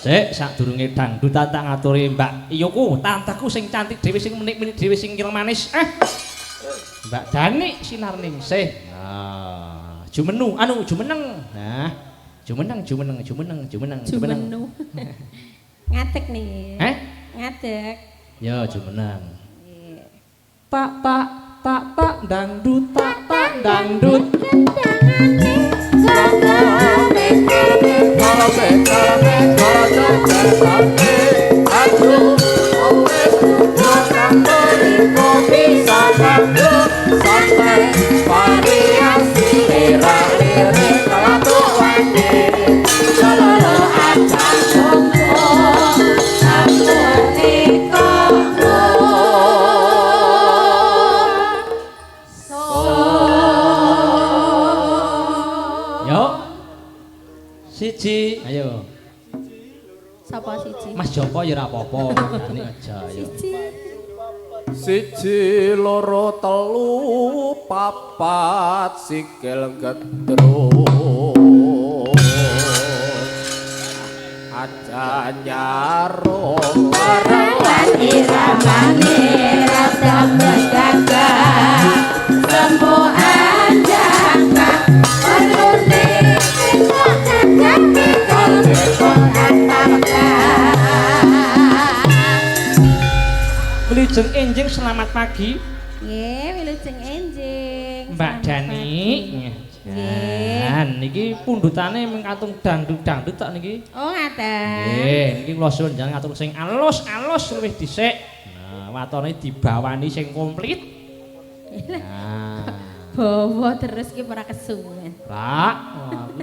Sik, sadurunge dangdutan tak ngaturi Mbak Iyuku, tanteku sing cantik dhewe, sing menik-menik dhewe, sing ireng manis. Mbak Dani Sinarningsih. Nah, jumenu anu jumeneng. Nah, jumeneng jumeneng jumeneng jumeneng jumeneng. Jumenu. Ngadeg nih. Eh? Ngadeg. Ya jumeneng. Tak tak tak tak dangdut tak tak dangdut. Yo. Siji, ayo. Sapa siji? Mas Joko ya ora apa-apa, Dani aja ayo. Siji. Siji loro telu papat sikil gedruk aja nyarung Lan iramane rasa pedagang semu anjaka perlune kok dagang Wilujeng enjing, selamat pagi. Nggih, wilujeng enjing. Mbak Dani. Nggih. Jan niki pundhutane mung katung dangdut-dangdut tok niki. Oh, ngaten. Nggih, niki kula suwun jangan ngatur sing alus-alus luwih dhisik. Nah, watone dibawani sing komplit. Nah, Bawa terus ki ora kesuwen. Pak,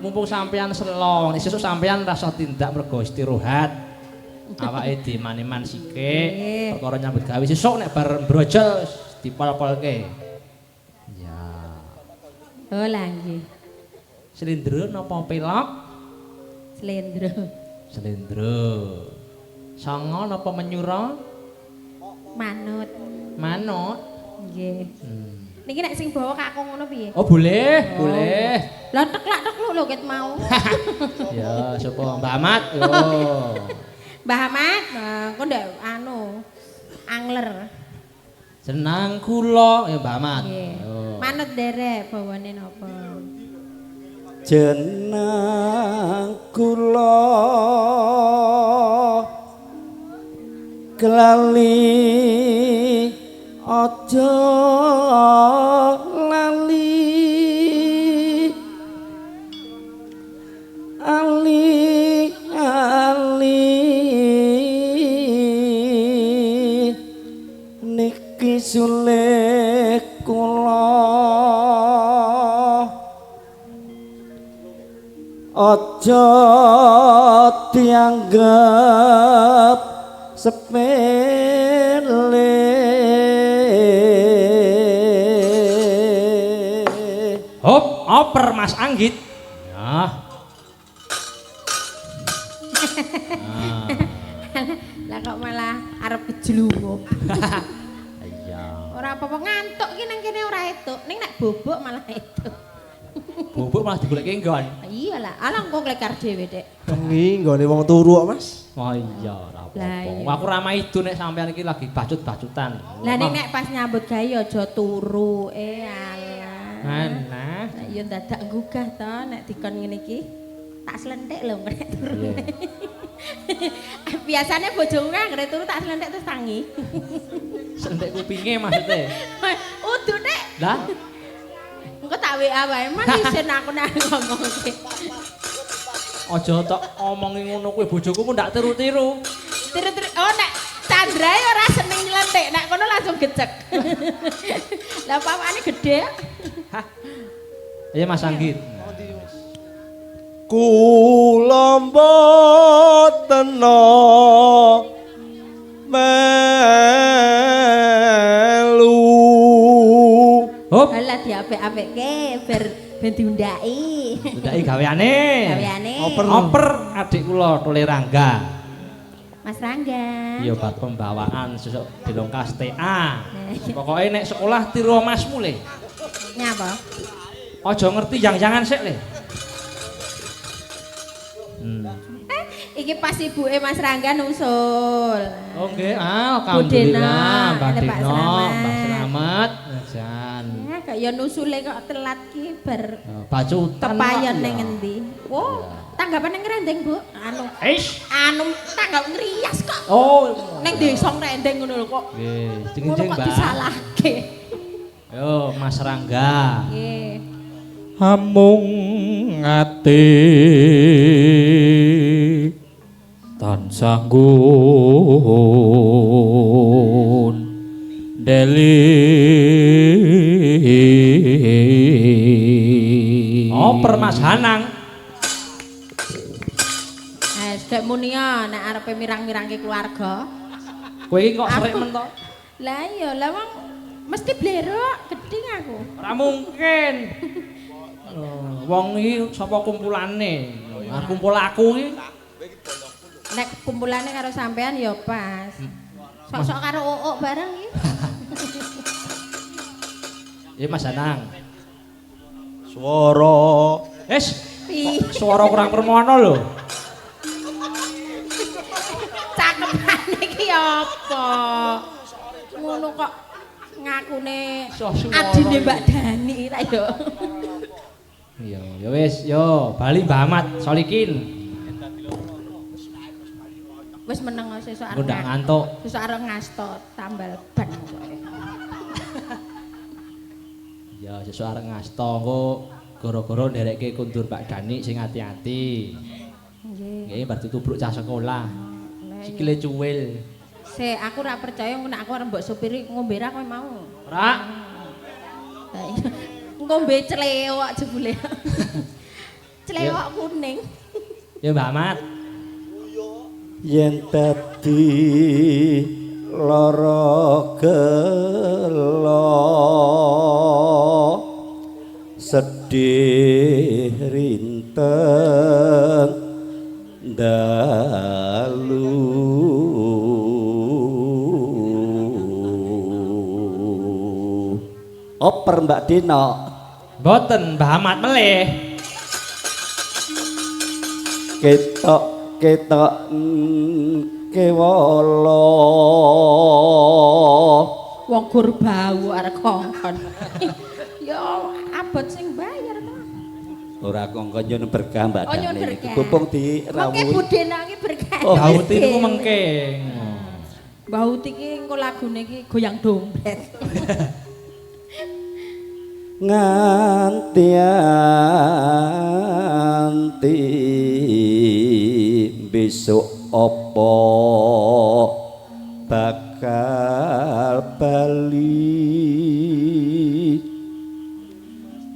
mumpung sampean selo, nek sesuk sampean rasa tindak mergo istirahat. Awake diman-iman sithik, perkara nyambut gawe sesuk nek bar mbrojol dipol-polke. Ya. Oh, lah nggih. Slendro napa pelok? Slendro. Slendro. Sanga napa menyura? Manut. Manut. Nggih. Niki nek sing bawa kakung ngono piye? Oh, boleh, boleh. Lah teklak tekluk lho ket mau. Ya, sapa Mbah Ahmad? Yo. Mbah Ahmad, engko ndak anu angler. Senang kula ya Mbah Ahmad. Nggih. Yo. Manut derek bawane napa? Jenang kula kelali aja lali ali ali niki sule kula aja dianggep sepele. Hop, oper Mas Anggit. Ya. Lah kok malah arep kejlungup. Iya. Ora apa-apa ngantuk ki nang kene ora etuk. Ning nek bobok malah etuk. Bobok malah digoleki nggon. Iya lah, alah engko klekar dhewe, Dek. Bengi nggone wong turu kok, Mas. Oh iya, ora Lah, apa-apa. iya. Aku ra maido nek sampean iki lagi bacut-bacutan. Lah ning nek pas nyambut gawe aja turu. Alah. Nah, Lah iya dadak gugah to nek dikon ngene iki. Tak slentik lho nek turu. Iya. Biasane bojoku kan anggere turu tak slentik terus tangi. Sentik kupinge maksudnya. Udu, Dek. Lah, Engko tak WA wae, man isin aku nek ngomongke. aja tok omongi ngono kuwi bojoku mu ndak tiru-tiru. Tiru-tiru. Oh nek Chandra ya ora seneng nylentik, nek kono langsung gecek. Lah papane gede. Hah. Iya Mas Anggit. Kula mboten melu. Hop, Alah diapik-apikke ben diundaki. ndaki gaweane. Gaweane. Oper. Oper adik kula Tole Rangga. Mas Rangga. Iya bab pembawaan sesuk dilongkas TA. Pokoke nek sekolah tiru masmu le. Nyapa? Aja ngerti yang-jangan sik le. Iki pas ibuke Mas Rangga nusul. Oh nggih, ah Bu Dena, alhamdulillah Mbak ada Pak Deno, Slamet. Mbak Slamet. Jan. Ya, kaya nusule kok telat ki bar Bacutan. tepayon ning endi. Oh, tanggapan ning ngrendeng, Bu. Anu, Eish. anu tanggap ngrias kok. Oh, Ning desa ngrendeng ngono lho kok. Nggih, Ngono jeng-jeng, kok Mbak. disalahke. Yo, Mas Rangga. Nggih. Amung ati tansah nggon deli. Oper Mas Hanang. Eh, sedek munia nek arepe mirang-mirangke keluarga. Kowe iki kok serik Aku- men to? Lah iya, lah wong mesti blerok geding aku. Ora mungkin. Oh, wong iki sapa kumpulane? Ah, kumpul aku iki. Nek kumpulane karo sampean ya pas. Sok-sok karo ook bareng iki. Ya Mas Hanang. Swara. Es, Piye? suara kurang permono lho. Cakepane iki apa? Ngono kok ngakune adine Mbak Dani ra yo. Iya, ya wis, yo bali Mbah Ahmad Solikin. Wis meneng sesuk arep. Engko ndak ngantuk. Sesuk arep ngasto tambal ban pokoke. Ya sesuk arep ngasto engko gara-gara nderekke kondur Pak Dani sing ati-ati. Nggih. Nggih, bar ditubruk cah sekolah. Lah iya. Sikile cuwil. Sik, aku ora percaya engko nek aku arep mbok supiri ngombe ra kowe mau. Ora. Lah iya. Ngombe clewok jebule. Clewok kuning. Ya Mbah Ahmad. Yen dadi lara gela sedih rinteng dalu oper Mbak Dino. Mboten Mbah Ahmad melih. Ketok ketok kewala Wong gur bau arek kongkon. Ya abot sing bayar to. Ora kongkon nyuwun berkah Mbak Oh, nyuwun Dani. berkah. Mumpung Mengke dirawuhi. Budena iki berkah. Oh, Bauti niku mengke. Bauti iki engko lagune iki goyang dompet. Nganti anti besok apa bakal bali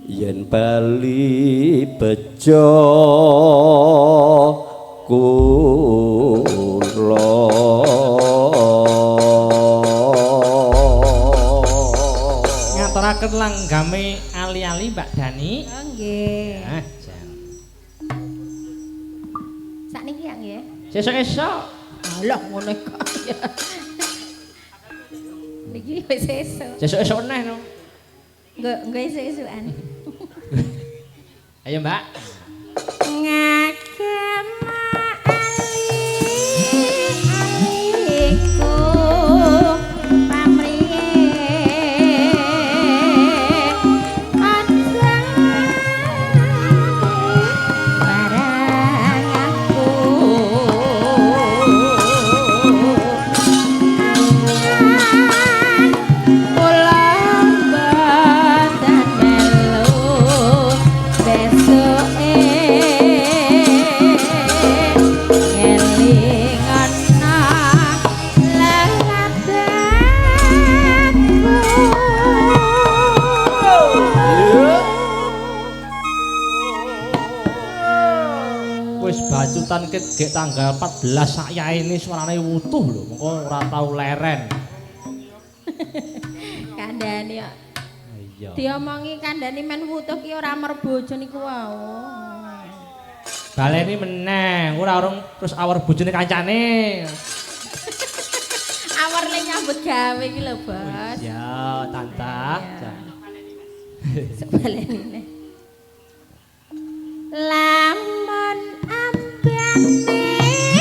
yen bali bejo kula. Ngaturaken langgame ali-ali Mbak Dani. Oh nggih. Ah, jan. Sakniki ya nggih. Sesuk esuk. Alah ngono kok. Niki wis esuk. Sesuk esuk neh no. Nggo nggo esuk-esukan. Ayo Mbak. Ngagem ali-aliku pamriye aja barang aku kula mboten melu besuke ngelingan leladanku. Wis bacutan ket gek tanggal 14 sakyaene suarane wutuh lho, mengko ora tau leren. Kandhane kok Iya. diomongi kandhane men wutuh ki ora merbojo niku wau. Baleni meneh, ora urung terus awar bojone kancane. Awar le nyambut gawe iki lho, Bos. Ya, tante. Iya. Sebaleni neh. Lamun ambane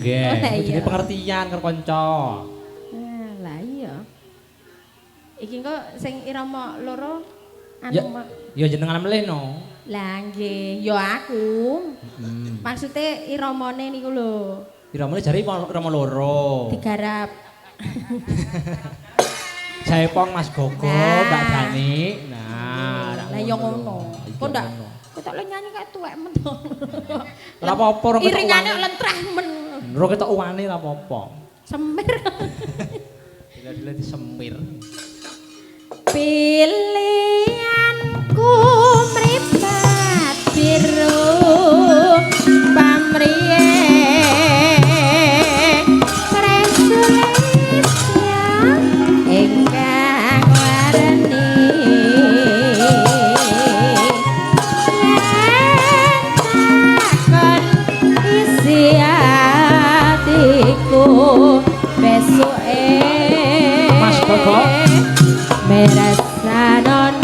Nggih, Oh, lah kudune iya. pengertian karo kanca. Lah iya. Iki engko sing irama loro anu Ya, ya jenengan melih no. Lah nggih, ya aku. Maksude iramane niku lho, Iramane jare irama loro. digarap. Jaipong Mas Gogo, Nah. Mbak Dani. Nah, Lah ya ngono. Kok ndak ketok le nyanyi kayak tuwek men to. Ora apa-apa, ora ketok Iringane uwane. lentreh men. Ora ketok uwane ora apa-apa. Semir. Dila-dila disemir. Pilihanku mripat biru pamriye Presulistya ingkang warni yen takon isi atiku besuke Mas Gogo. Merasanono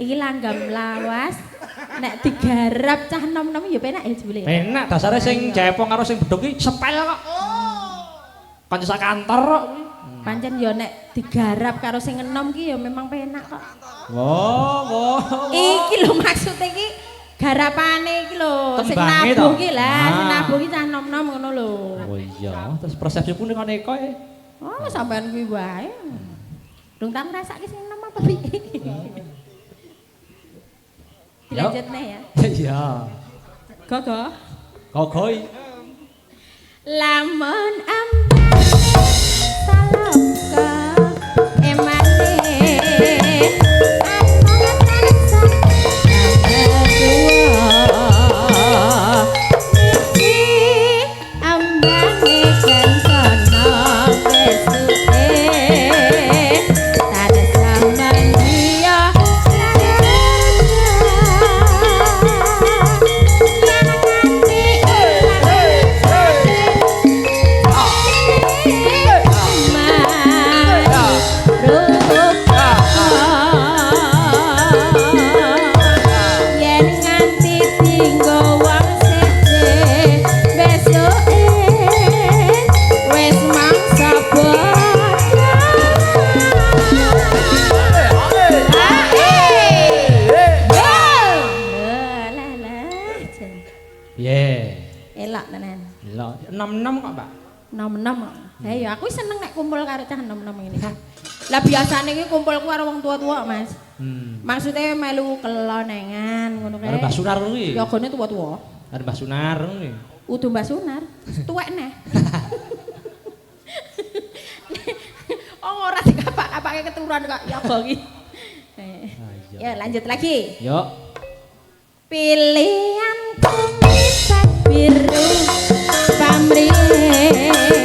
Iki langgam lawas nek digarap cah nom-nom ya penak ya jebule. Penak dasare sing jaipong karo sing bedhog iki sepel kok. Kanca sak kantor kok. Pancen ya nek digarap karo sing enom ki ya memang penak kok. Wah, wah. Iki lho maksude iki garapane iki lho sing Tembange nabuh to? ki lah, sing Ah. nabuh ki cah nom-nom ngono lho. Oh iya, terus persepsiku nek neka e. Oh, sampean kuwi wae. Durung tau ngrasake sing enom apa piye. Dilanjut neh ya. Iya. Gogo. Gogoi. Lamun ambane saloka emane among tansah tuwa iki ambane kencono besuke tansah mandiya Yen nganti tinggo wong sede besuke wis mangsa bodho. Lah lah jan. Piye? Elok tenan. Lho, enom-enom kok, Mbak. Nom-nom. Lah ya aku seneng nek kumpul karo cah nom-nom ngene. Lah biasane iki kumpulku karo wong tua-tua, Mas. Maksudnya melu kelonengan ngono kae. Karo Mbah Sunar kuwi. Yogane tua-tua. Karo Mbah Sunar kuwi. Udu Mbah Sunar, tuwek neh. Oh ora dikapak-kapake keturunan kok yoga iki. Ya lanjut lagi. Yuk. Pilihanku mripat biru pamrih.